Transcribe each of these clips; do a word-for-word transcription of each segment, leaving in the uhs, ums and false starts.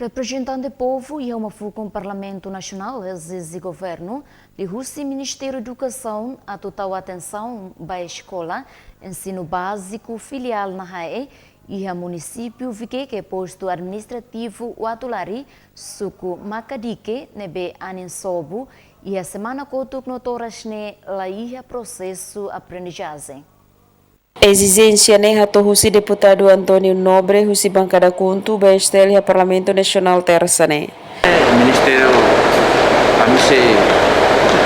Reprezentante povu iha uma fukun Parlamentu Nasionál ezije governu liuhusi Ministériu Edukasaun atu tau atensaun ba eskola ensinu báziku filiál Nahae iha munisípiu Vikeke, postu administrativu Uatulari, suku Makadike, ne'ebé anin sobu iha semana kotuk no toras ne'e la iha prosesu aprendizajen. Ezijénsia ne'e hato'o husi deputadu António Nobre husi bankada KHUNTO ba STL iha Parlamentu Nasionál Tersa ne'e. Ministériu, ami sei,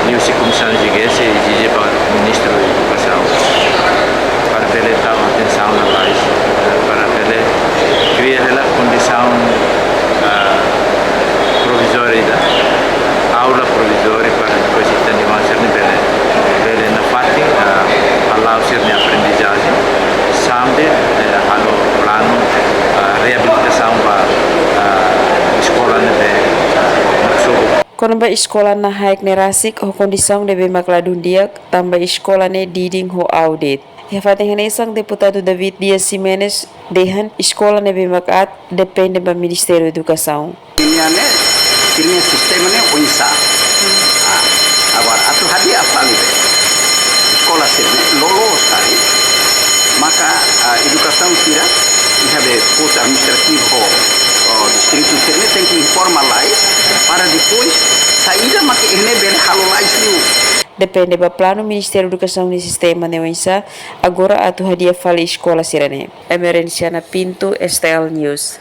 liuhusi Komisaun G G S ezije ba Ministru Edukasaun para bele tau atensaun lalais, para bele kria hela kondisaun, ah, provizória ida, aula provizória para depois ita-nia oan sira-ne'e bele, bele nafatin, ah, hala'o sira-nia aprendizajen, sambil, eh, halo planu, ah, reabilitasaun ba, ah, eskola ne'ebé, ah, mak sobu. Kona-ba eskola Nahae ne'e rasik ho kondisaun ne'ebé mak ladún di'ak, tanba eskola ne'e didin ho audit. Iha fatin hanesan, deputadu David Dias Ximenes dehan eskola ne'ebé mak aat depende ba Ministériu Edukasaun. Nia ne'e, sira-nia sistema ne'e oinsá. Ah, agora, atu hadi'a fali be eskola sira-ne'e loloos karik, maka, ah, edukasaun sira iha be postu administrativu ho, ho distritu sira-ne'e tenke informa lalais, para depois saida mak ida-ne'e bele halo lalais liu. Depende ba planu Ministériu Edukasaun nia sistema ne'e oinsá, agora atu hadi'a fali eskola sira-ne'e. Emerenciana Pinto, STL News.